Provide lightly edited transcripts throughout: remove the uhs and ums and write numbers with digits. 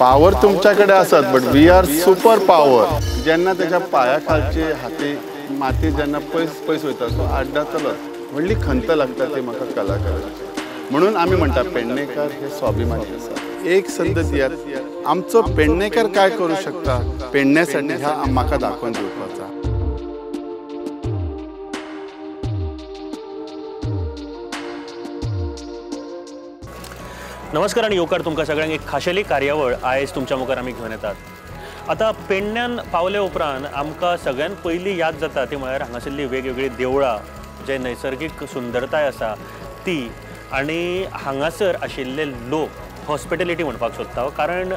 Power तुमच्याकडे असत but we are super power. जेन्ना तेच्या पांया खालचे हाती माती जेन्ना पयस पयस वयता तो आड्डातलोच. व्हडली खंत लागता ती म्हाका कलाकाराची. म्हणून आमी म्हणटा पेडणेकर हे स्वाभिमानी आसा. एक संद दियात, आमचो पेडणेकर काय करू शकता पेडण्यासाठी ह्या म्हाका दाखोवन दिवपाचा. नमस्कार आनी येवकार तुमकां सगळ्यांक एक खाशेली कार्यावळ आयज तुमच्या मुखार आमी घेवन येतात. आतां पेडण्यान पावले उपरांत आमकां सगळ्यान पयलीं याद जाता ती म्हळ्यार हांगासरली वेगवेगळीं देवळां, जे नैसर्गीक सुंदरताय आसा ती, आनी हांगासर आशिल्ले लोक, हॉस्पिटॅलिटी म्हणपाक सोदता. कारण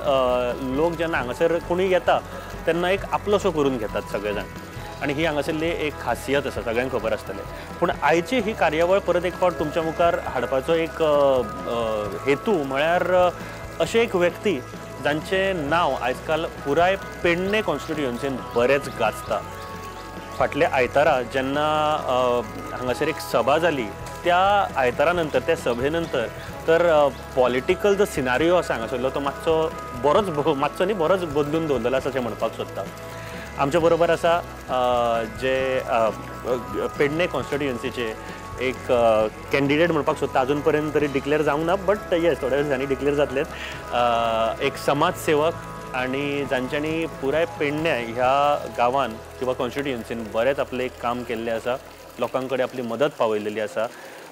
लोक जेन्ना हांगासर कोणूय येता तेन्ना एक आपलोसो करून घेतात सगळे जाण, आनी ही हांगासरली एक खासियत आसा, सगळ्यांक खबर आसतलें. पूण आयची ही कार्यावळ परत एक फावट तुमच्या मुखार हाडपाचो एक हेतू म्हळ्यार अशें एक व्यक्ती जांचें नांव आयजकाल पुराय पेडणे कॉन्स्टिट्युएन्सीन बरेंच गाजता. फाटल्या आयतारा जेन्ना हांगासर एक सभा जाली, त्या आयतारा नंतर, त्या सभे नंतर तर पॉलिटिकल जो सिनारियो आसा हांगासरलो तो मातसो बरोच मातसो न्ही बरोच बदलून दवरलेलो आसा अशें म्हणपाक सोदता. आमच्या बरोबर आसा जे पेडणे कॉन्स्टिट्युएन्सीचे एक कॅन्डिडेट म्हणपाक सोदता, अजून पर्यंत तरी डिक्लेअर जावंक ना बट येस थोड्या दिसांनी डिक्लेअर जातलेच, एक समाजसेवक आनी जांच्यांनी पुराय पेडण्या ह्या गांवान किंवा कॉन्स्टिट्युएन्सीन बरेंच आपलें एक काम केल्लें आसा, लोकां कडेन आपली मदत पावयलेली आसा,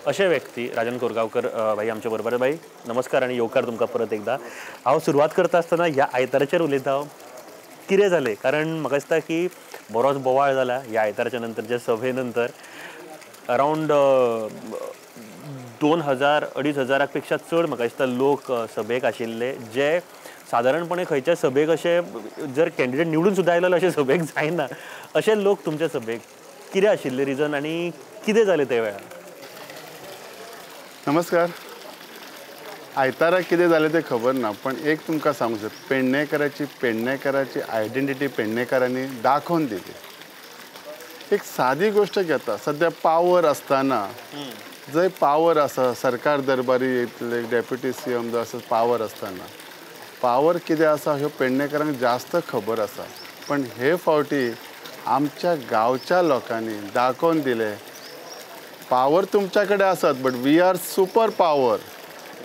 अशे व्यक्ती राजन कोरगांवकर भाई आमच्या बरोबर. भाई नमस्कार आनी येवकार तुमकां परत एकदां. हांव सुरवात करता आसतना ह्या आयताराचेर उलयता, कितें जालें? कारण म्हाका दिसता की बरोच बोवाळ जाला ह्या आयताराच्या नंतर, जे सभे नंतर अरावंड 2000 2500 पेक्षा चड म्हाका दिसता लोक सभेक आशिल्ले, जे सादारणपणे खंयच्या सभेक अशे जर कॅन्डिडेट निवडून सुद्दां आयलो अशे सभेक जायना, अशे लोक तुमच्या सभेक कितें आशिल्ले रिजन आनी कितें जालें ते वेळार? नमस्कार. आयतारा कितें जालें तें खबर ना, पण एक तुमकां सांगूं शकता, पेडणेकराची पेडणेकराची आयडेंटिटी पेडणेकरांनी दाखोवन दिली. एक सादी गोश्ट घेता, सद्या पावर आसतना जंय पावर आसा, सरकार दरबारी येतले डेप्युटी सी एम जो आसा, पावर आसतना पावर कितें आसा ह्यो पेडणेकरांक जास्त खबर आसा. पण हे फावटी आमच्या गांवच्या लोकांनी दाखोवन दिलें पावर तुमच्याकडे आसत but we are super power.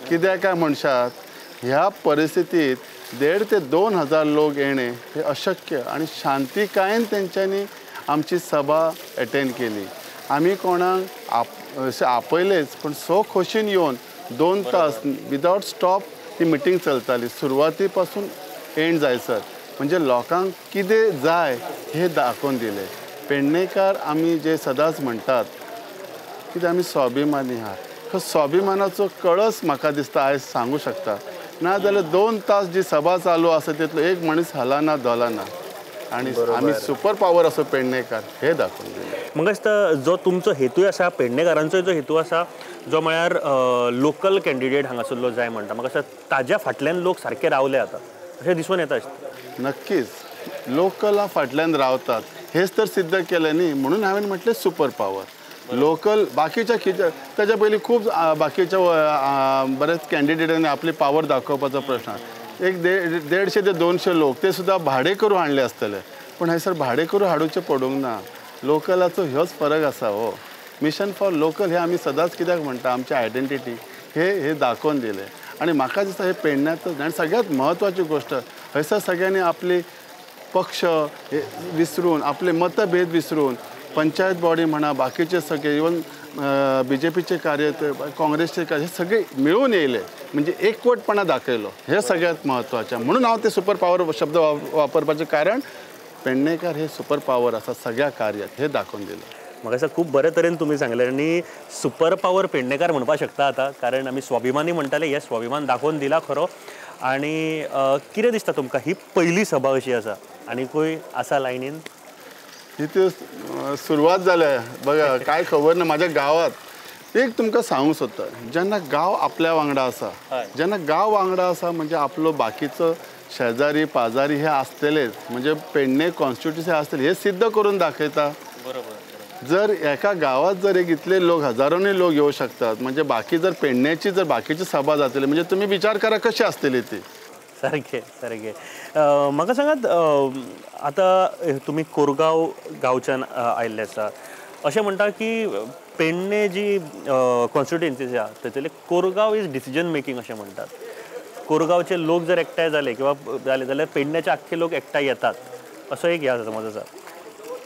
कित्याक काय म्हणशात, ह्या परिस्थितीत 1500 ते 2000 लोक येणे हे अशक्य, आनी शांतिकायेन तेंच्यांनी आमची सभा एटेंड केली. आमी कोणाक अशें आपयलेच, पूण सो खोशीन येवन 2 तास विदावट स्टॉप ती मिटींग चलताली, सुरवाती पासून एंड जायसर. म्हणजे लोकांक कितें जाय हें दाखोवन दिलें. पेडणेकार आमी जे सदांच म्हणटात कितें आमी स्वाभिमानी आहात, हो स्वाभिमानाचो कळस म्हाका दिसता आयज सांगू शकता. ना जाल्यार 2 तास जी सभा चालू आसा तितलो एक मनीस हलाना धोलाना, आनी आमी सुपर पावर असो पेडणेकार हे दाखोवन दिलें. म्हाका दिसता जो तुमचो हेतू आसा, पेडणेकारांचो जो हेतू आसा, जो म्हळ्यार लोकल कॅन्डिडेट हांगासरलो जाय म्हणटा, म्हाका दिसता ताज्या फाटल्यान लोक सारके रावले आतां अशें दिसून येता. नक्कीच लोकला फाटल्यान रावतात हेच तर सिद्ध केलें न्ही, म्हणून हांवें म्हटलें सुपर पावर. लोकल बाकीच्या ताच्या पयलीं खूब बाकीच्या बऱ्याच कॅन्डिडेटांनी आपली पावर दाखोवपाचो प्रश्न. एक 150 ते 200 लोक ते सुद्दां भाडे करून हाडले आसतले, पूण हयसर भाडे करून हाडुचें पडूंक ना. लोकलाचो ह्योच फरक आसा. हो मिशन फॉर लोकल हे आमी सदांच कित्याक म्हणटा, आमची आयडेंटिटी हे हे दाखोवन दिलें. आनी म्हाका दिसता हे पेडण्यांतच. आनी सगळ्यांत म्हत्वाची गोश्ट, हयसर सगळ्यांनी आपली पक्ष हे विसरून, आपले मतभेद विसरून, पंचायत बॉडी म्हणा, बाकीचे सगळे इवन बीजेपीचे कार्यकर्ते, काँग्रेसचे कार्य, हे सगळे मिळून येयले, म्हणजे एकवटपणा दाखयलो, हे सगळ्यात म्हत्वाचें. म्हणून हांव ते सुपर पावर शब्द वापरपाचें कारण पेडणेकर हे सुपर पावर आसा सगळ्या कार्यात, हे दाखोवन दिलें. म्हाका दिसता खूब बरे तरेन तुमी सांगलें आनी सुपर पावर पेडणेकार म्हणपाक शकता आतां, कारण आमी स्वाभिमानी म्हणटाले, हे स्वाभिमान दाखोवन दिला खरो. आनी कितें दिसता तुमकां ही पयली सभा अशी आसा, आनीकूय आसा लायनीन? ही ती सुरवात जाल्या बघा, काय खबर ना. माझ्या गावात एक तुमकां सांगूंक सोदता, जेन्ना गांव आपल्या वांगडा आसा, जेन्ना गांव वांगडा आसा म्हणजे आपलो बाकीचो शेजारी पाजारी हे आसतलेच, म्हणजे पेडणे कॉन्स्टिट्युएन्सी आसतले हे सिद्ध करून दाखयता. बरोबर. जर एका गावात जर एक इतले लोक हजारोंनी लोक येऊ शकतात म्हणजे बाकी जर पेडण्याची जर बाकीची सभा जातली म्हणजे तुम्ही विचार करा कशी असतली ती. सारकें सारकें. म्हाका सांगात, आतां तुमी कोरगांव गांवच्यान आयिल्ले आसा, अशें म्हणटा की पेडणे जी कॉन्स्टिट्युएन्सी आसा थंयसरले कोरगांव is decision making अशें म्हणटात. कोरगांवचे लोक जर एकठांय जाले किंवा जाले जाल्यार पेडण्याचे आख्खे लोक एकठांय येतात असो एक ह्या समज आसा.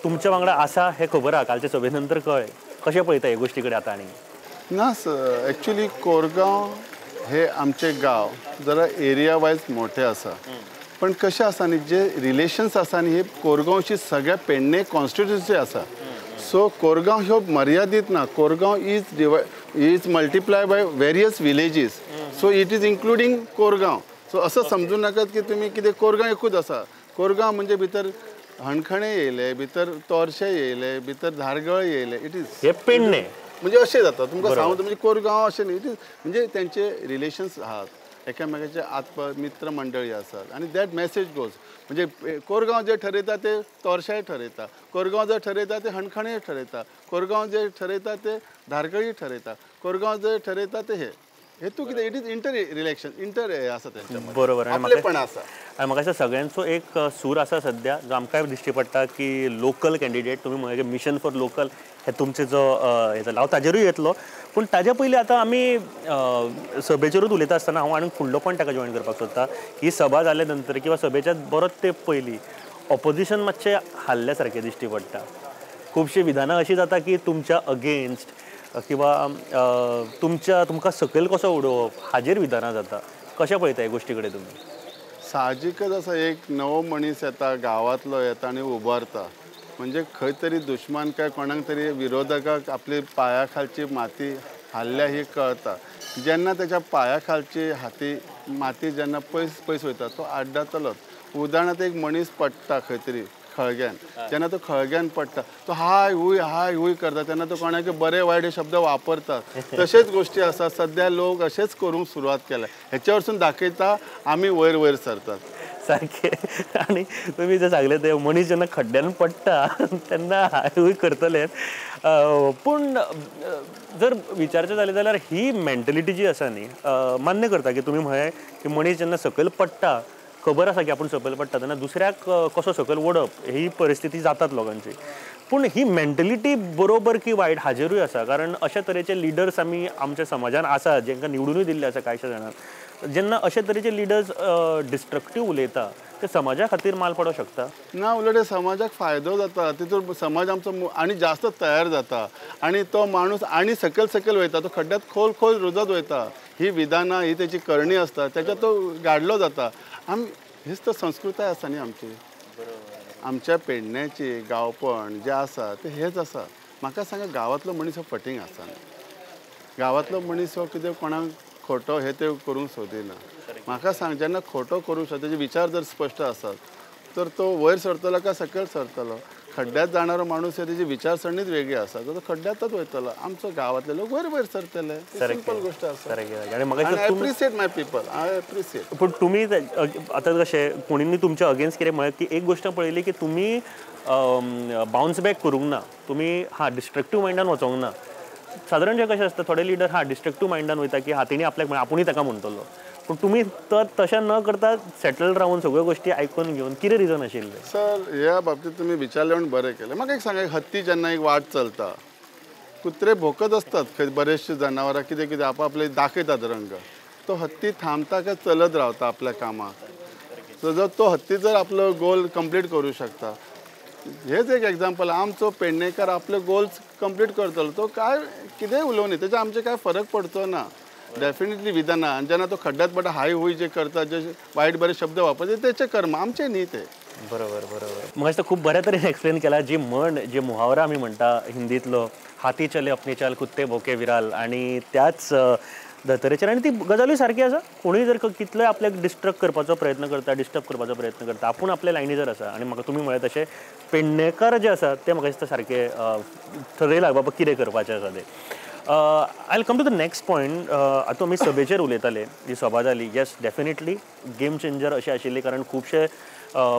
तुमच्या वांगडा आसा हें खबर आहा, कालचे सभे नंतर कळ्ळें. कशें पळयता हे गोश्टी कडेन आतां? आनी ना सर, एक्चुली कोरगांव हे आमचे गांव जरा एरिया वायज मोठे आसा, पण कशें आसा न्ही जे रिलेशन्स आसा न्ही हे कोरगांवशी सगळ्या पेडणे कॉन्स्टिट्युएन्सी आसा. सो कोरगांव ह्यो मर्यादीत ना, Korgaon is multiply by various villages, so it is including Korgaon. So असं समजू नाकात की तुमी कितें कोरगांव एकूच आसा. कोरगांव म्हणजे भितर हणखणे येयले, भितर तोरशे येयले, भितर धारगळ येयले, it is हे पेडणे म्हणजे अशें जाता. तुमकां सांगू म्हणजे कोरगांव अशें न्ही, it is म्हणजे तेंचे रिलेशन्स आहात एकामेकाचे, आत्म मित्र मंडळी आसात आनी that message goes. म्हणजे कोरगांव जे ठरयता ते तोरशाय ठरयता, कोरगांव जे ठरयता ते हणखणे ठरयता, कोरगांव जे ठरयता ते धारगळी ठरयता, कोरगांव जे ठरयता ते हे हेतू कितें it is inter relation inter हे आसा तेंच्या मदीं. बरोबर, आपलेपण आसा. आनी म्हाका दिसता सगळ्यांचो एक सूर आसा सद्या जो आमकांय दिश्टी पडटा की लोकल कॅन्डिडेट, तुमी म्हणलें मिशन फॉर लोकल हे तुमचे जो हे जाला, हांव ताजेरूय येतलो, पूण ताज्या पयलीं आतां आमी सभेचेरूच उलयता आसतना हांव आनी फुडलो पॉयंट ताका जॉयन करपाक सोदता. ही सभा जाल्या नंतर किंवा सभेच्या बरोच तेंप पयलीं ऑपोजिशन मातशें हाल्ल्या सारकें दिश्टी पडटा. खुबशीं विधानां अशीं जाता की तुमच्या अगेन्स्ट किंवा तुमच्या तुमकां सकयल कसो उडोवप हाजेर विधानां जाता. कशें पळयता हे गोश्टी कडेन तुमी? साहजिकच आसा, एक नवो मनीस येता, गांवांतलो येता आनी उबारता, म्हणजे खंय तरी दुश्मन काय कोणाक तरी विरोधकाक आपली पांया खालची माती हाल्ल्या ही कळता. जेन्ना तेच्या पांया खालची हाती माती जेन्ना पयस पयस वयता तो आड्डतलोच. उदाहरणार्थ एक मनीस पडटा खंय तरी खळग्यान, जेन्ना तो खळग्यान पडटा तो हाय हूय करता, तेन्ना तो कोणाक बरे वायट हे शब्द वापरता. तशेंच गोश्टी आसा, सद्या लोक अशेंच करूंक सुरवात केल्या, हेच्या वरसून दाखयता आमी वयर वयर सरतात सारकें. आनी तुमी जें सांगलें तें मनीस जेन्ना खड्ड्यान पडटा तेन्ना हाय हूय करतले. पूण जर विचारचें जालें जाल्यार ही मेंटलिटी जी आसा न्ही, मान्य करता की तुमी म्हळें की मनीस जेन्ना सकयल पडटा, खबर आसा की आपूण सकयल पडटा तेन्ना दुसऱ्याक कसो सकयल ओडप ही परिस्थिती जातात लोकांची. पूण ही मेंटलिटी बरोबर की वायट हाजेरूय आसा, कारण अशा तरेचे लिडर्स आमी आमच्या समाजान आसा जेंकां निवडुनूय दिल्ले आसा कांयशा जाणांक. जेन्ना अशे तरेचे लिडर्स डिस्ट्रक्टीव उलयता ते समाजा खातीर माल पडोंक शकता ना, उलट समाजाक फायदो जाता. तितून समाज आमचो आनी जास्त तयार जाता आनी तो माणूस आनी सकयल सकयल वयता, तो खड्ड्यात खोल खोल रुजत वयता. ही विधानां ही तेची करणी आसता तेच्या तो गाडलो जाता. आमी हीच तर संस्कृताय आसा न्ही आमची, आमच्या पेडण्याची गांवपण जें आसा तें हेंच आसा. म्हाका सांगा, गांवांतलो मनीस हो फटींग आसा, गांवांतलो मनीस हो कितें कोणाक खोटो हे ते करूंक सोदिना. म्हाका सांग, जेन्ना खोटो करूंक शकता तेजे विचार जर स्पश्ट आसात तर तो वयर सरतलो काय सकयल सरतलो? खड्ड्यांत जाणारो माणूस हे तेजी विचारसरणीच वेगळी आसा, तो खड्ड्यांतच वयतलो. आमचो गांवांतले लोक वयर वयर सरतले, सिंपल गोश्ट आसा. I appreciate my people, I appreciate. पूण तुमी आतां कशें कोणीनी तुमच्या अगेन्स्ट कितें म्हळें की एक गोश्ट पळयली की तुमी बावन्स बॅक करूंक ना, तुमी हां डिस्ट्रक्टीव मायंडान वचोंक ना. सादारण जें कशें आसता थोडे लिडर हां डिस्ट्रक्टीव मायंडान वयता की हां तेणी आपल्याक म्हळें आपुणूय ताका म्हणटलो, पूण तुमी तर तशें न करता सेटल रावन सगळ्यो गोश्टी आयकून घेवन कितें रिजन आशिल्लें? सर, ह्या बाबतींत तुमी विचारलें म्हूण बरें केलें. म्हाका एक सांगा, हत्ती जेन्ना एक वाट चलता, कुत्रे भोंकत आसतात खंय, बरेचशे जनावरां कितें कितें आपआपले दाखयतात रंग, तो हत्ती थांबता काय चलत रावता आपल्या कामाक? सो जर तो हत्ती जर आपलो गोल कंप्लीट करूं शकता, हेच एक एग्जाम्पल. आमचो पेडणेकर आपले गोल्स कंप्लीट करतलो, तो काय कितेंय उलोवनी, तेजे आमचे काय फरक पडचो ना. डेफिनेटली विधानां, आनी जेन्ना तो खड्ड्यांत पडटा हाय हूय जे करता, जे वायट बरे शब्द वापरता तेचे कर्म, आमचे न्ही ते. बरोबर बरोबर. म्हाका दिसता खूब बऱ्या तरेन एक्सप्लेन केला. जी म्हण, जे मुहावरा आमी म्हणटा हिंदींतलो, हाती चले अपनी चाल कुत्ते भोके विराल, आनी त्याच धर्तरेचेर आनी ती गजालूय सारकी आसा. कोणूय जर कितलोय आपल्याक डिस्ट्रक्ट करपाचो प्रयत्न करता, डिस्टर्ब करपाचो प्रयत्न करता, आपूण आपल्या लायनी जर आसा. आनी म्हाका तुमी म्हळें तशें पेडणेकर जे आसा ते म्हाका दिसता सारकें थरयलां बाबा कितें करपाचें आसा तें. I will come to the next point. आतां आमी सभेचेर उलयताले, जी सभा जाली, येस डेफिनेटली गेम चेंजर अशें आशिल्ली, कारण खुबशे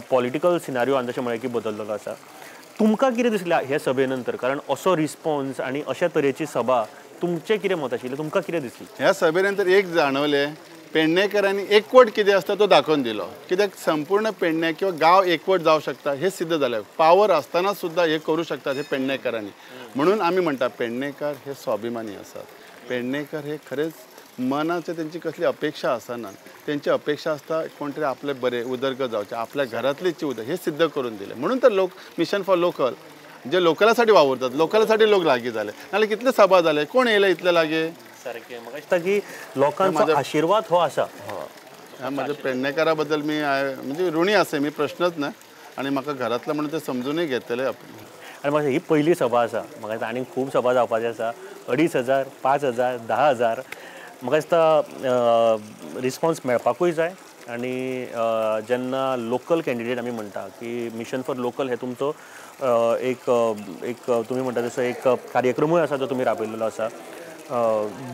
पॉलिटिकल सिनारियो आनी जशें म्हळें की बदललेलो आसा. तुमकां कितें दिसलें हे सभे नंतर? कारण असो रिस्पॉन्स आनी अशा तरेची सभा, तुमचें कितें मत आशिल्लें, तुमकां कितें दिसलें ह्या सभे नंतर? एक जाणवलें पेडणेकरांनी एकवट कितें आसता तो दाखोवन दिलो. कित्याक संपूर्ण पेडणे किंवा गांव एकवट जावं शकता हे सिद्ध जालें. पावर आसतना सुद्दां हे करूं शकतात हे पेडणेकरांनी. म्हणून आमी म्हणटा पेडणेकर हे स्वाभिमानी आसात. पेडणेकर हे खरेंच मनाचे तेंची कसली अपेक्षा आसना. तेंची अपेक्षा आसता कोण तरी आपले बरे उदरगत जावचे, आपल्या घरातलीच उदर हे सिद्ध करून दिले. म्हणून तर लोक मिशन फॉर लोकल जे लोकलासाठी वावुरतात, लोकलासाठी लोक लागीं जाले. नाल्यार कितले सभा जाले, कोण येयले इतले लागीं? सारकें म्हाका दिसता की लोकांचो आशिर्वाद हो आसा. म्हज्या पेडणेकारा बद्दल मी म्हणजे ऋणी आसा मी, प्रश्नच ना. आनी म्हाका घरांतलो म्हणून ते समजुनूय घेतले. आनी म्हाका ही पयली सभा आसा, म्हाका दिसता आनीक खूब सभा जावपाची आसा. 2500, 5000, 10,000 म्हाका दिसता रिस्पॉन्स मेळपाकूय जाय. आनी जेन्ना लोकल कॅन्डिडेट आमी म्हणटा की मिशन फॉर लोकल हे तुमचो एक एक तुमी म्हणटा तसो एक कार्यक्रमूय आसा जो तुमी राबयलेलो आसा.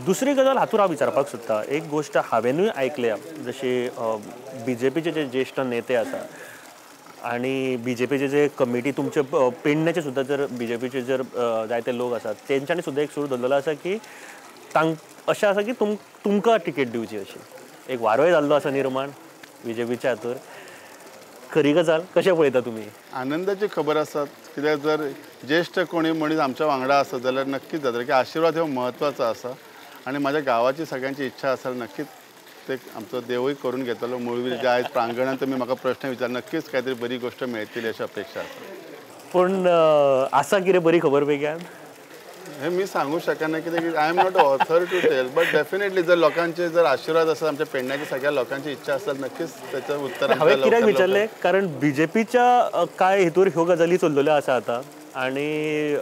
दुसरी गजाल हातूंत हांव विचारपाक सोदता, एक गोश्ट हांवेंनूय आयकल्या, जशी बी जे पीचे जे ज्येश्ठ नेते आसा आनी बी जे पीचे जे कमिटी तुमचे पेडण्याचे सुद्दां जर बी जे पीचे जर जायते लोक आसात तेंच्यांनी सुद्दां एक सूर धरलेलो आसा की अशें आसा की तुमकां तिकेट दिवची अशी एक वारोय जाल्लो आसा निर्माण बी जे पीच्या हातूर. खरी गजाल कशें पळयता तुमी? आनंदाची खबर आसा, कित्याक जर ज्येश्ठ कोणी मनीस आमच्या वांगडा आसत जाल्यार नक्कीच जातलें की आशिर्वाद हो म्हत्वाचो आसा. आनी म्हाज्या गांवाची सगळ्यांची इच्छा आसा, नक्कीच ते आमचो देवूय करून घेतलो. मुळवीर जे आयज प्रांगणांत तुमी म्हाका प्रश्न विचार, नक्कीच कांय तरी बरी गोश्ट मेळटली अशी अपेक्षा आसा. पूण आसा कितें बरी खबर बेगीन? हे मी सांगू शकना कित्याक I am not author to tell, but definitely जर लोकांचे जर आशिर्वाद आसा, आमच्या पेडण्याची सगळ्या लोकांची इच्छा आसा, नक्कीच त्याचं उत्तर. हांवें कित्याक विचारलें कारण बी जे पीच्या कांय हेतूर ह्यो गजाली चल्लेल्यो आसा आतां आनी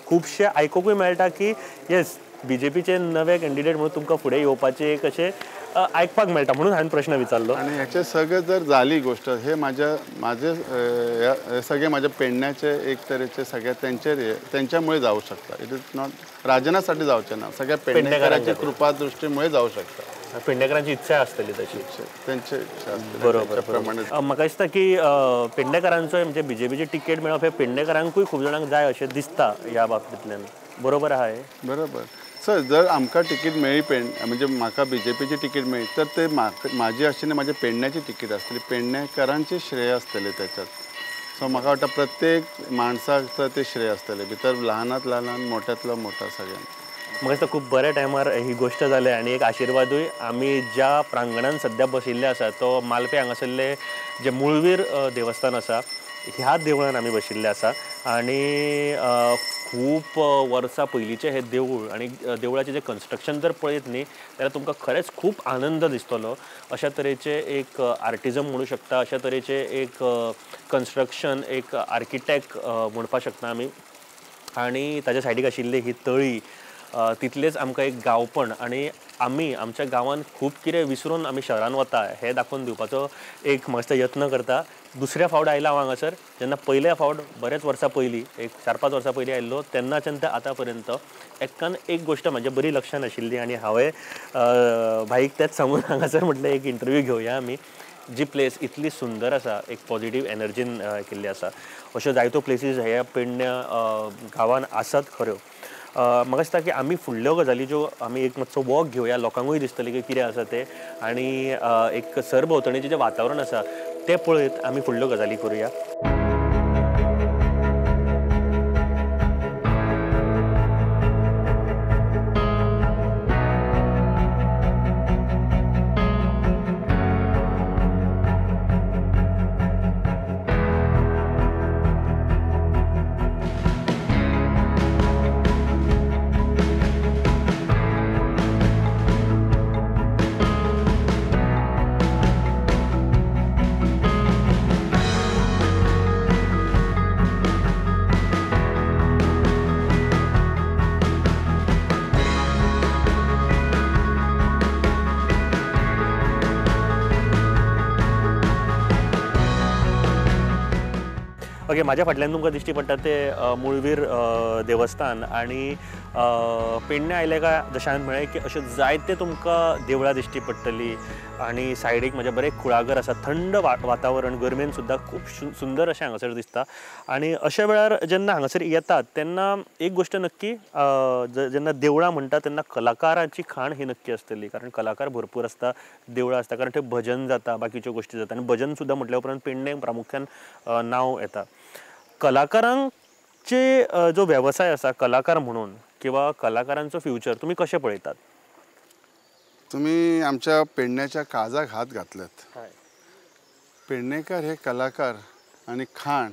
खुबशे आयकुकूय मेळटा की येस बी जे पीचे नवे कॅन्डिडेट म्हणून तुमकां फुडें येवपाचें एक अशें आयकपाक मेळटा, म्हणून हांवें प्रश्न विचारलो. आनी हेचे सगळें जर जाली गोश्ट, हे म्हाज्या म्हाजे हे सगळे म्हाज्या पेडण्याचे एक तरेचे सगळे तेंचेर तेंच्यामुळे जावं शकता. It is not राजनासाठी जावचें ना, सगळ्या पेडणेकरांची कृपा दृष्टीमुळे जावं शकता. पेडणेकरांची इच्छा आसतली तशी, तेंची इच्छा आसतली. बरोबर. प्रमाणे म्हाका दिसता की पेडणेकरांचो म्हणजे बी जे पीची तिकेट मेळप हे पेडणेकरांकूय खूब जाणांक जाय अशें दिसता ह्या बाबतींतल्यान. बरोबर आहा हें? बरोबर सर. जर आमकां तिकीट मेळ्ळी म्हणजे म्हाका बी जे पीची तिकीट मेळ्ळी तर ते म्हाजी आशिल्ली म्हाज्या पेडण्याची तिकीट आसतली, पेडणेकरांचे श्रेय आसतलें त्याच्यात. सो म्हाका वाटता प्रत्येक माणसाक ते श्रेय आसतलें भितर, ल्हानांत ल्हान मोट्यांतलो मोठो सगळ्यांक. म्हाका दिसता खूब बऱ्या टायमार ही गोश्ट जाली आनी एक आशिर्वादूय आमी ज्या प्रांगणान सद्या बशिल्ले आसा तो मालपे हांगासरले जे मुळवीर देवस्थान आसा ह्या देवळान आमी बशिल्ले आसा. आनी खूब वर्सां पयलींचें हें देवूळ आनी देवळाचें जें कन्स्ट्रक्शन जर पळयत न्ही जाल्यार तुमकां खरेंच खूब आनंद दिसतलो. अशा तरेचें एक आर्टिजम म्हणू शकता, अशा तरेचें एक कन्स्ट्रक्शन, एक आर्किटेक्ट म्हणपाक शकता आमी. आनी ताच्या सायडीक आशिल्ली ही तळी, तितलेंच आमकां एक गांवपण आनी आमी आमच्या गांवांत खूब कितें विसरून आमी शहरान वता हें दाखोवन दिवपाचो एक मस्त यत्न करता. दुसऱ्या फावट आयला हांव हांगासर, जेन्ना पयल्या फावट बरेच वर्सां पयलीं एक 4-5 वर्सां पयलीं आयिल्लो तेन्नाच्यान ते आतां पर्यंत एक्कान एक गोश्ट म्हाज्या बरी लक्षांत आशिल्ली आनी हांवें भाईक तेंच सांगून हांगासर म्हटलें एक इंटरव्यू घेवया आमी. जी प्लेस इतली सुंदर आसा, एक पॉझिटीव एनर्जीन केल्ली आसा, अश्यो जायत्यो प्लेसीस ह्या पेडण्या गांवान आसात खऱ्यो. म्हाका दिसता की आमी फुडल्यो गजाली ज्यो आमी एक मातसो वॉक घेवया, लोकांकूय दिसतलें की कितें आसा तें आनी एक सरभोंवतणीचें जें वातावरण आसा तें पळयत आमी फुडल्यो गजाली करुया. ओके, म्हाज्या फाटल्यान तुमकां दिश्टी पडटा ते मुळवीर देवस्थान आनी पेडणे आयले काय जशें हांवें म्हळें की अश्यो जायते तुमकां देवळां दिश्टी पडटली आनी सायडीक म्हजें बरें कुळागर आसा, थंड वातावरण, गरमेन सुद्दां खूब सुंदर अशें हांगासर दिसता. आनी अशा वेळार जेन्ना हांगासर येतात तेन्ना एक गोश्ट नक्की, जेन्ना देवळां म्हणटा तेन्ना कलाकाराची खाण ही नक्की आसतली, कारण कलाकार भरपूर आसता, देवळां आसता, कारण थंय भजन जाता, बाकीच्यो गोश्टी जाता आनी भजन सुद्दां म्हटल्या उपरांत पेडणे प्रामुख्यान नांव येता. कलाकारांचे जो वेवसाय आसा, कलाकार म्हणून किंवा कलाकारांचो फ्युचर तुमी कशें पळयतात? तुमी आमच्या पेडण्याच्या काळजाक हात घातल्यात. पेडणेकर हे कलाकार आनी खाण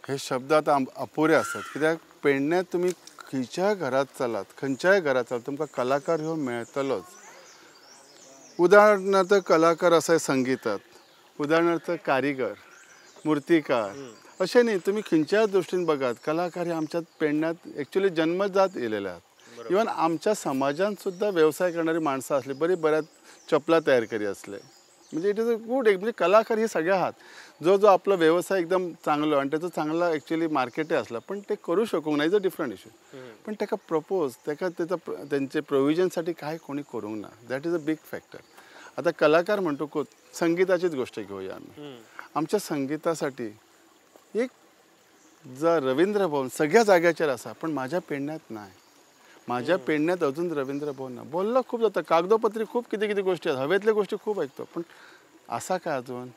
हे शब्द आतां अपुरे आसात, कित्याक पेडण्यात तुमी खंयच्याय घरांत चलात, खंयच्याय घरांत चलात, तुमकां कलाकार ह्यो मेळटलोच. उदाहरणार्थ कलाकार आसा संगितात, उदाहरणार्थ कारिगर, मुर्तीकार, अशें न्ही तुमी खंयच्याय दृश्टीन बघात कलाकार हे आमच्या पेडण्यात एक्चुअली जन्मजात येयलेले आहात. इवन आमच्या समाजान सुद्दां वेवसाय करणारी माणसां आसली, बरी बऱ्याच चपलां तयार करी आसले, म्हणजे it is a good एक, म्हणजे कलाकार हे सगळे आहात. जो जो आपलो वेवसाय एकदम चांगलो आनी तेचो चांगलो एक्चुअली मार्केटय आसला, पण ते करूं शकूंक ना is a different issue. पण ताका प्रपोज, ताका तेचो तेंचे प्रोविजनसाठी काय कोणी करूंक ना, that is a big factor. आतां कलाकार म्हणटकूच संगिताचीच गोश्ट घेवया आमी. आमच्या संगितासाठी एक जर रवींद्र भवन सगळ्या जाग्याचेर आसा, पण म्हाज्या पेडण्यात नाय. म्हाज्या पेडण्यात अजून रवींद्र भवन ना. बोल्लो खूब जाता, कागदोपत्री खूब कितें कितें गोश्टी आसा, हवेतल्यो गोश्टी खूब आयकतो, पण आसा काय अजून?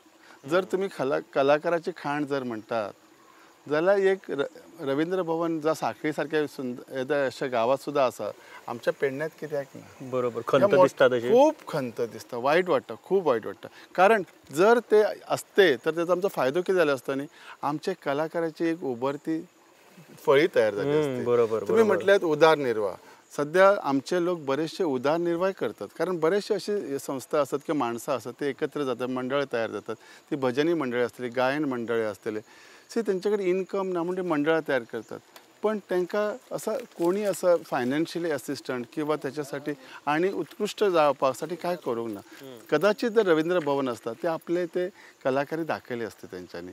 जर तुमी कलाकाराची खाण जर म्हणटात जाल्यार एक रवींद्र भवन जा साखळी सारक्या सुंदर अशा गांवांत सुद्दां आसा, आमच्या पेडण्यात कित्याक ना? बरोबर, खंत दिसता तशी, खूब खंत दिसता, वायट वाटता, खूब वायट वाटता. कारण जर ते असते तर त्याचा आमचो फायदो कितें जालो आसतो न्ही, आमच्या कलाकाराची एक उबरती फळी तयार जाली असती. बरोबर, तुमी म्हटल्यात उदारनिर्वाह, सध्या आमचे लोक बरेचसे उदारनिर्वाह करतात, कारण बरेचसे अशी संस्था आसात किंवा माणसां आसात ते एकत्र जातात, मंडळ तयार जातात, ती भजनी मंडळी आसतली, गायन मंडळी आसतले, सी तेंचे कडेन इनकम ना म्हण ते मंडळां तयार करतात, पण तांकां असं कोणी असं फायनान्शियली असिस्टंट किंवा त्याच्यासाठी आणि उत्कृष्ट जावपासाठी काय करूंक ना. कदाचित जर रवींद्र भवन असतात ते आपले ते कलाकारी दाखयले असते तेंच्यांनी.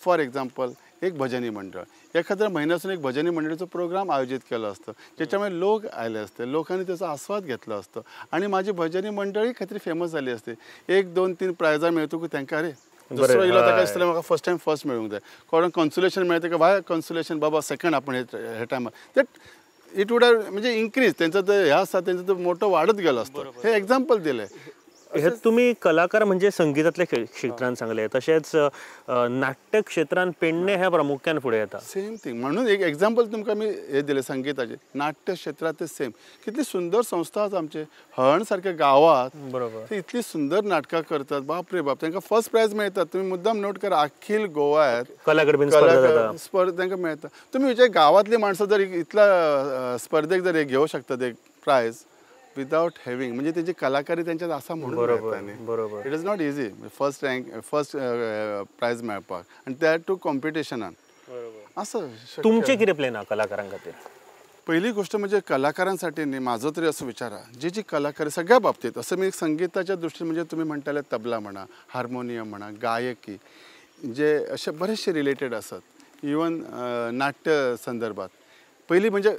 फॉर एक्झाम्पल एक भजनी मंडळ, एखाद्या म्हयन्यासून एक भजनी मंडळीचो प्रोग्राम आयोजित केलो असतो, ज्याच्यामुळे लोक आले असते, लोकांनी त्याचा आस्वाद घेतलो असतो आणि माझी भजनी मंडळी काहीतरी फेमस झाली असते. 1 2 3 प्रायजां मेळतकूच तांकां अरे दुसरो इलो ताका दिसतलें म्हाका फर्स्ट टायम फर्स्ट मेळूंक जाय, कोणाक कन्सुलेशन मेळटा की वाय कन्सुलेशन बाबा सेकंड आपण हे टायमार, that it would have म्हणजे इन्क्रीज तेंचो ते हे आसा तेंचो तो मोठो वाडत गेलो असतो. हे एक्झाम्पल दिलें. हे तुम्ही कलाकार म्हणजे संगीतातल्या क्षेत्रान सांगले, तशेंच नाट्य क्षेत्रान पेडणे हे प्रामुख्यान फुडें येता. सेम थिंग, म्हणून एक एक्झाम्पल तुमकां आमी हे दिलें संगीताचें. नाट्य क्षेत्रांत ते सेम, कितली सुंदर संस्था आसा आमचे हळण सारक्या गांवांत, बरोबर, ते इतली सुंदर नाटकां करतात, बाप रे बाप, तांकां फर्स्ट प्रायज मेळटा. तुमी मुद्दाम नोट करा, अखिल गोव्यात कलाकार स्पर्धा तांकां मेळटा. तुमी विचार गांवांतली माणसां जर इतल्या स्पर्धेक जर घेवंक शकतात एक प्रायज विदाउट हॅविंग, म्हणजे तेजी कलाकारी तेंच्यात आसा म्हणून. बरोबर, it is not easy first rank first prize मेळपाक आनी त्या टू कॉम्पिटिशनान असं. तुमचे कितें प्लॅन आहा कलाकारां खातीर? पहिली गोष्ट म्हणजे कलाकारांसाठी न्ही, म्हाजो तरी असो विचार आहा, जी जी कलाकारी सगळ्या बाबतीत असं मी संगीताच्या दृश्टीन म्हणजे तुमी म्हणटाले तबला म्हणा, हार्मोनियम म्हणा, गायकी जे असे बरेचसे रिलेटेड आसात, इवन नाट्य संदर्भात. पहिली म्हणजे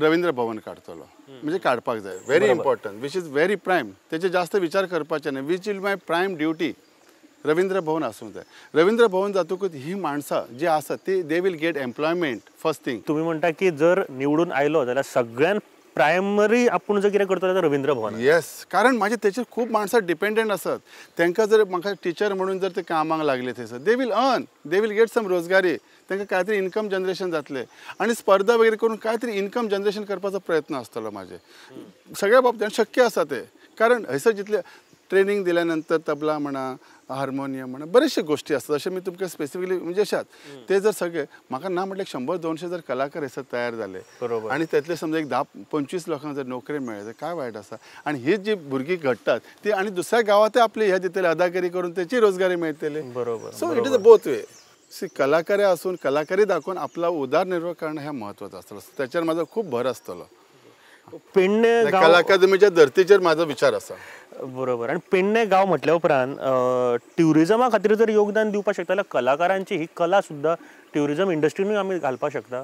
रवींद्र भवन काडटलो, म्हणजे काडपाक जाय, very important, which is very prime, तेचे जास्त विचार करपाचे न्ही, which is my prime duty. Ravindra Bhavan आसूंक जाय. रवींद्र भवन जातकूच ही माणसां जी आसात ती they will get employment first thing. तुमी म्हणटा की जर निवडून आयलो जाल्यार सगळ्यान प्रायमरी आपूण जर कितें करतलो जाल्यार रवींद्र भवन. येस, कारण म्हाजे तेचेर खूब माणसां डिपेंडंट आसात. तांकां जर म्हाका टिचर म्हणून जर ते कामाक लागले थंयसर, they will earn, they will get some रोजगारी, तांकां काय तरी इनकम जनरेशन जातलें आनी स्पर्धा वगैरे करून काय तरी इनकम जनरेशन करपाचो प्रयत्न आसतलो म्हाजे सगळ्या बाबतींत. शक्य आसा तें, कारण हयसर जितले ट्रेनिंग दिल्यानंतर तबला म्हणा, हार्मोनियम म्हणा, बरेचशे गोष्टी आसतात. अशें मी तुमकां स्पेसिफिकली म्हणजे अशात ते जर सगळे म्हाका ना म्हटल्यार 100-200 जर कलाकार हयसर तयार जाले आनी त्यातले समजा एक 10-25 लोकांक जर नोकरी मेळ्ळी तर काय वायट आसा. आनी ही जी भुरगीं घडटात ती आनी दुसऱ्या गांवांतय आपली हे दितले, अदाकारी करून तेची रोजगारी मेळटली. बरोबर, so it is a both way. See कलाकारी आसून कलाकारी दाखोवन आपला उदरनिर्वाह करणं हे म्हत्वाचं आसतलो, त्याचेर म्हाजो खूब भर आसतलो. पेडणे कला अकादमीच्या धर्तीचेर म्हाजो विचार आसा. बरोबर. आनी पेडणे गांव म्हटल्या उपरांत ट्युरिजमा खातीर जर योगदान दिवपाक शकता जाल्यार कलाकारांची ही कला सुद्दां ट्युरिजम इंडस्ट्रीनूय आमी घालपाक शकता.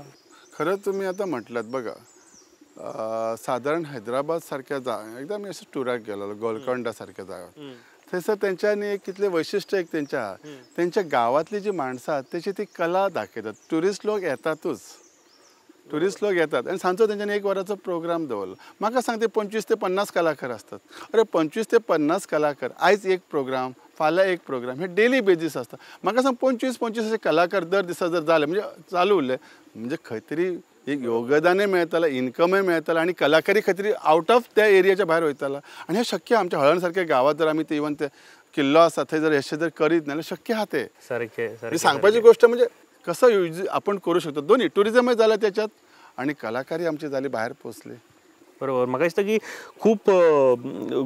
खरंच तुम्ही आता म्हटलात बघा, साधारण हैदराबाद सारख्या जागा, एकदा आमी अशें टुराक गेलेलो गोलकोंडा सारख्या जागा, थंयसर तेंच्यांनी एक कितलें वैशिश्ट एक तेंच्या तेंच्या गांवांतली जी माणसां आहात तेची ती कला दाखयतात. ट्युरिस्ट लोक येतातूच, ट्युरिस्ट लोक येतात आनी सांजचो तेंच्यांनी 1 वराचो प्रोग्राम दवरलो. म्हाका सांग ते 25 ते 50 कलाकार आसतात. अरे 25 ते 50 कलाकार आयज एक प्रोग्राम, फाल्यां एक प्रोग्राम, हे डेली बेजीस आसता. म्हाका सांग 25-25 अशे कलाकार दर दिसा जर जाले म्हणजे चालू उरले म्हणजे खंय तरी एक योगदानय मेळटलें, इन्कमय मेळटलें आनी कलाकारी खंय तरी आवट ऑफ त्या एरियाच्या भायर वयताला. आनी हें शक्य आमच्या हळण सारक्या गांवांत जर आमी ते इवन ते किल्लो आसा थंय जर अशें जर करीत ना जाल्यार शक्य आहा तें. सारकें. सांगपाची गोश्ट म्हणजे कसं यूज आपण करू शकतो, दोन्ही टुरिजमय जालें त्याच्यात आणि कलाकारी आमची जाली भायर पोचली. बरोबर. म्हाका दिसता की खूब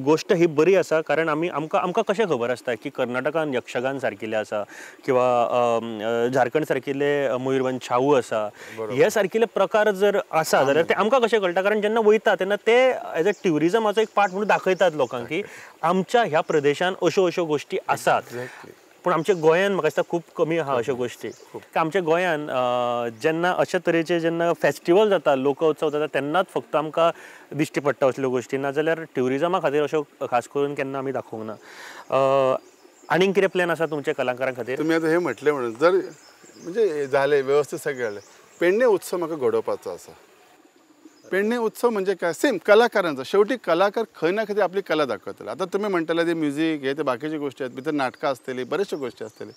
गोश्ट ही बरी आसा, कारण आमी आमकां आमकां कशें खबर आसता की कर्नाटकान यक्षगान सारकिल्लें आसा किंवा झारखंड सारकिल्ले मयूरभंज छाऊ आसा, हे सारकिल्ले प्रकार जर आसा जाल्यार ते आमकां कशें कळटा, कारण जेन्ना वयता तेन्ना ते एज अ ट्युरिजमाचो एक पार्ट म्हणून दाखयतात लोकांक की आमच्या ह्या प्रदेशान अश्यो अश्यो गोश्टी आसात. पूण आमच्या गोंयान म्हाका दिसता खूब कमी आहा अश्यो गोश्टी. आमच्या गोंयान जेन्ना अशे तरेचे जेन्ना फेस्टिवल जाता, लोकोत्सव जाता, तेन्नाच फक्त आमकां दिश्टी पडटा असल्यो गोश्टी, नाजाल्यार ट्युरिजमा खातीर अश्यो खास करून केन्ना आमी दाखोवंक ना. आनीक कितें प्लॅन आसा तुमच्या कलाकारां खातीर? तुमी आतां हें म्हटलें म्हणून जर म्हणजे जालें व्यवस्थीत सगळें जालें, पेडणे उत्सव म्हाका घडोवपाचो आसा. पेडणे उत्सव म्हणजे काय, सेम कलाकारांचो, शेवटी कलाकार खंय ना खंय तरी आपली कला दाखयतले. आतां तुमी म्हणटले ते म्युजीक हे ते बाकीच्यो गोश्टी आहेत, भितर नाटकां आसतली, बऱ्याचश्यो गोश्टी आसतली.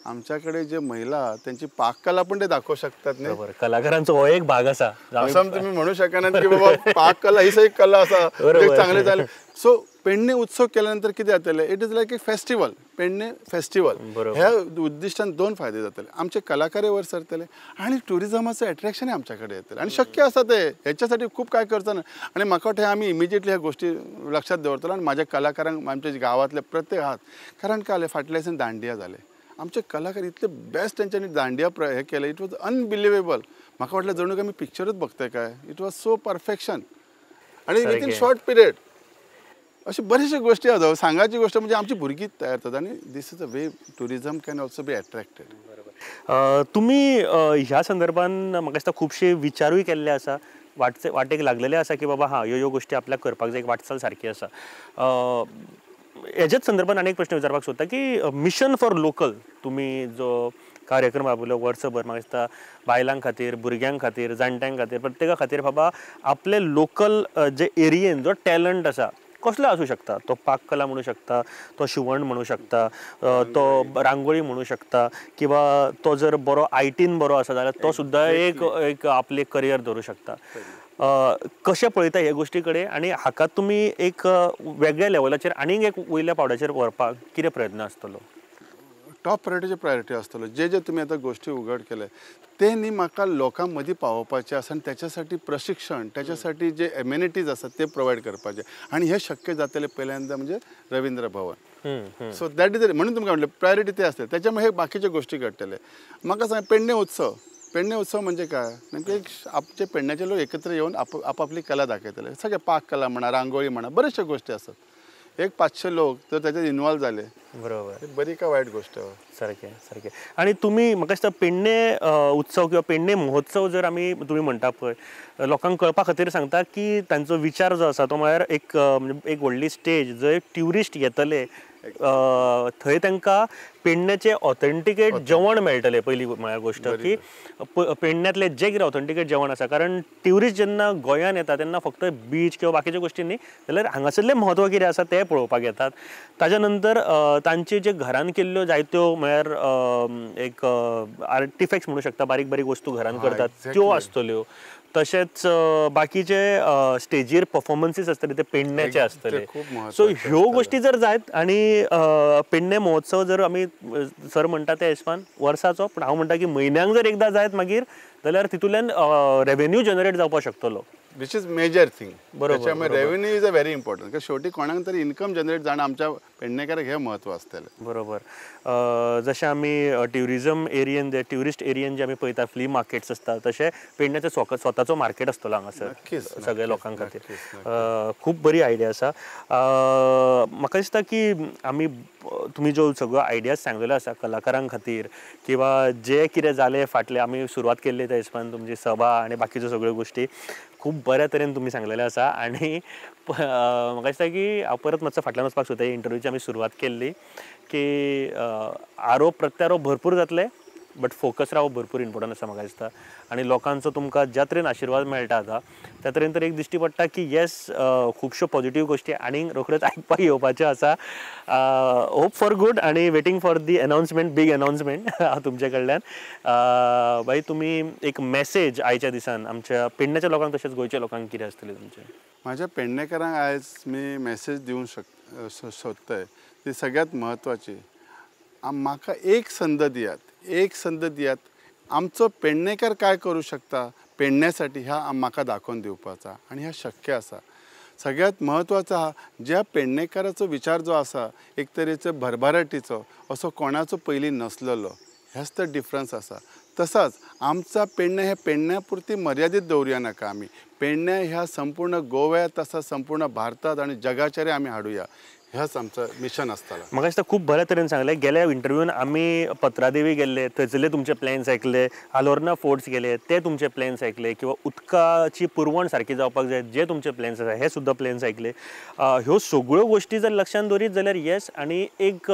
आमच्याकडे जे महिला त्यांची पाककला पण ते दाखवू शकतात न्ही. बरोबर, कलाकारांचो हो एक भाग आसा असं तुम्ही म्हणू शकना की बाबा पाककला ही एक कला आसा, चांगले जाले. सो पेडणे उत्सव केल्यानंतर कितें जातलें, it is like a festival, Pedne festival. ह्या उद्दिश्टान 2 फायदे जातले, आमचे कलाकारय वयर सरतले आनी ट्युरिजमाचो एट्रॅक्शनय आमच्या कडेन येतलें. आनी शक्य आसा ते, हेच्यासाठी खूब काय करचो ना. आनी म्हाका वाटता आमी इमिजिएटली ह्या गोश्टी लक्षात दवरतलो आनी म्हाज्या कलाकारांक आमच्या गांवांतले प्रत्येक आहात, कारण काय जालें फाटल्या दिसान दांडिया जाले, आमचे कलाकार इतले बेस्ट तेंच्यांनी दांडिया हे केले, it was unbelievable. म्हाका वाटलें जणू काय आमी पिक्चरूच बघताय काय, it was so perfection आनी विथीन शॉर्ट पिरियड. अशी बऱ्याचश्यो गोश्टी आसा. सांगाची गोश्ट म्हणजे आमची भुरगीं तयार जातात आनी this is a way tourism can also be attracted. बरोबर. तुमी ह्या संदर्भान म्हाका दिसता खुबशे विचारूय केल्ले आसा, वाटेक लागलेले आसा की बाबा हां ह्यो ह्यो गोश्टी आपल्याक करपाक जाय, एक वाटचाल सारकी आसा. हेज्याच संदर्भान आनी एक प्रश्न विचारपाक सोदता की मिशन फॉर लोकल तुमी जो कार्यक्रम राबयलो वर्सभर, म्हाका दिसता बायलां खातीर, भुरग्यां खातीर, जाणट्यां खातीर, प्रत्येका खातीर बाबा आपले लोकल जे एरियेन जो टॅलंट आसा कसलो आसूं शकता, तो पाककला म्हणू शकता, तो शिवण म्हणू शकता, तो रांगोळी म्हणू शकता, किंवा तो जर बरो आयटीन बरो आसा जाल्यार तो सुद्दां एक एक आपले करियर धरूं शकता. कशें पळयता हे गोश्टी कडेन आनी हाका तुमी एक वेगळ्या लेवलाचेर आनीक एक वयल्या पावंड्याचेर व्हरपाक कितें प्रयत्न आसतलो? टॉप प्रायोरिटीचे प्रायोरिटी आसतलो. जे जे तुमी आतां गोश्टी उघड केले ते न्ही म्हाका लोकां मदीं पावोवपाचें आसा आनी त्याच्यासाठी प्रशिक्षण, त्याच्यासाठी जे एमेनिटीज आसात ते प्रोवायड करपाचे, आनी हें शक्य जातलें पहिल्यांदा म्हणजे रवींद्र भवन. सो that is, म्हणून तुमकां म्हटलें प्रायोरिटी ते आसतले, त्याच्यामुळे हे बाकीच्यो गोश्टी घडटले. म्हाका सांग पेडणे उत्सव, पेडणे उत्सव म्हणजे काय, नेमके आमचे पेडण्याचे लोक एकत्र येवन आपापली कला दाखयतले, सगळे पाककला म्हणा, रांगोळी म्हणा, बऱ्याचश्यो गोश्टी आसात. एक 500 लोक जर त्याच्यात इन्वॉल्व झाले, बरोबर, बरी का वाईट गोष्ट. सारखे सारखे. आणि तुमी म्हाका दिसता पेडणे उत्सव किंवा पेडणे महोत्सव जर आमी तुमी म्हणटा पळय, लोकांक कळपा खातीर सांगता की तांचो विचार जो आसा तो म्हळ्यार एक एक व्हडली स्टेज जंय ट्युरिस्ट येतले थंय तांकां पेडण्याचें ऑथेंटिकेट जेवण मेळटलें. पयली म्हळ्यार गोश्ट की पेडण्यांतलें जें कितें ऑथेंटिकेट जेवण आसा, कारण ट्युरिस्ट जेन्ना गोंयान येता तेन्ना फक्त बीच किंवा बाकीच्यो गोश्टी न्ही, जाल्यार हांगासरलें म्हत्व कितें आसा तें पळोवपाक येतात. ताज्या नंतर तांचे जे घरान केल्ल्यो जायत्यो म्हळ्यार एक आर्टिफेक्ट्स म्हणू शकता, बारीक बारीक वस्तू घरान करतात त्यो आसतल्यो, तशेंच बाकीचे स्टेजीर परफॉर्मन्सीस आसतले ते पेडण्याचे आसतले. सो ह्यो गोश्टी जर जायत आनी पेडणे महोत्सव जर आमी सर म्हणटा ते हिसपान वर्साचो, पूण हांव म्हणटा की म्हयन्यांक जर एकदां जायत मागीर जाल्यार तितूंतल्यान रेवेन्यू जनरेट जावपाक शकतलो. Which is major thing. बरोबर, त्याच्यामुळे revenue is a very important, कारण शेवटी कोणाक तरी इन्कम जनरेट जाणं आमच्या पेडणेकराक हें म्हत्व आसतलें. बरोबर. जशें आमी ट्युरिजम एरियन जे ट्युरिस्ट एरियन जे आमी पळयता फ्ली मार्केट्स आसता, तशें पेडण्याचो स्वताचो मार्केट आसतलो हांगासर सगळ्या लोकां खातीर. खूब बरी आयडिया आसा. म्हाका दिसता की आमी तुमी ज्यो सगळ्यो आयडियाज सांगलेल्यो आसा कलाकारां खातीर किंवा जे कितें जालें फाटलें आमी सुरवात केल्ली त्या हिसपान तुमची सभा आनी बाकीच्यो सगळ्यो गोश्टी खूब बऱ्या तरेन तुमी सांगलेलें आसा. आनी म्हाका दिसता की हांव परत मातसो फाटल्यान वचपाक सोदता. इंटरव्यूची आमी सुरवात केल्ली की आरोप प्रत्यारोप भरपूर जातले, बट फोकस रावप भरपूर इम्पोर्टंट आसा म्हाका दिसता. आनी लोकांचो तुमकां ज्या तरेन आशिर्वाद मेळटा आतां त्या तरेन तर एक दिश्टी पडटा की येस, खुबश्यो पॉझिटीव गोश्टी आनीक रोखड्योच आयकपाक येवपाच्यो आसा. होप फॉर गूड आनी waiting for the announcement, big announcement तुमचे कडल्यान. बाई, तुमी एक मॅसेज आयच्या दिसान आमच्या पेडण्याच्या लोकांक तशेंच गोंयच्या लोकांक कितें आसतलें तुमचें? म्हाज्या पेडणेकरांक आयज मी मॅसेज दिवंक सोदताय ती सगळ्यात म्हत्वाची, म्हाका एक संद दियात, एक संद दियात. आमचो पेडणेकर काय करूं शकता पेडण्यासाठी ह्या म्हाका दाखोवन दिवपाचा आनी ह्या शक्य आसा. सगळ्यात म्हत्वाचो आहा ज्या पेडणेकराचो विचार जो आसा एक तरेचो भरभराटीचो असो कोणाचो पयलीं नसलेलो, हेच तर डिफरन्स आसा. तसाच आमचा पेडणे हे पेडण्या पुरती मर्यादीत दवरुया नाका आमी, पेडणे ह्या संपूर्ण गोव्यात तसाच संपूर्ण भारतात आनी जगाचेर आमी हाडुया, ह्याच आमचं मिशन आसतलें. म्हाका दिसता खूब बऱ्या तरेन सांगलें. गेल्या इंटरव्यून आमी पत्रादेवी गेल्ले, थंयसरले तुमचे प्लॅन्स आयकले, आलोर्ना फोर्ट्स गेले ते तुमचे प्लॅन्स आयकले, किंवा उदकाची पुरवण सारकी जावपाक जाय जे तुमचे प्लॅन्स आसा हे सुद्दां प्लॅन्स आयकले. ह्यो सगळ्यो गोश्टी जर लक्षांत दवरीत जाल्यार येस, आनी एक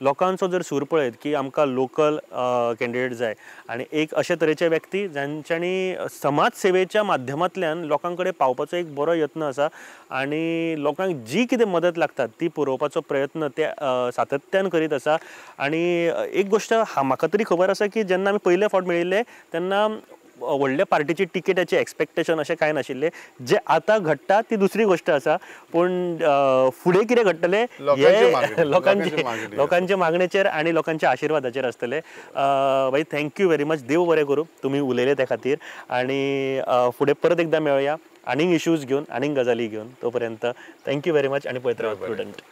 लोकांचो जर सूर पळयत की आमकां लोकल कॅन्डिडेट जाय आनी एक अशे तरेचे व्यक्ती जांच्यांनी समाज सेवेच्या माध्यमांतल्यान लोकां कडेन पावपाचो एक बरो यत्न आसा आनी लोकांक जी कितें मदत लागता ती पुरोवपाचो प्रयत्न ते सातत्यान करीत आसा. आनी एक गोश्ट म्हाका तरी खबर आसा की जेन्ना आमी पयले फावट मेळिल्ले तेन्ना व्हडल्या पार्टीची टिकेटाची एक्सपेक्टेशन अशें कांय नाशिल्लें. जें आतां घडटा ती दुसरी गोश्ट आसा, पूण फुडें कितें घडटलें हें लोकांचे मागणेचेर आनी लोकांच्या आशिर्वादाचेर आसतलें. बाई, thank you very much. देव बरें करूं तुमी उलयले त्या खातीर. आनी फुडें परत एकदां मेळया आनीक इश्यूज घेवन आनीक गजाली घेवन. तो पर्यंत thank you very much आनी पळयत रावात प्रुडंट.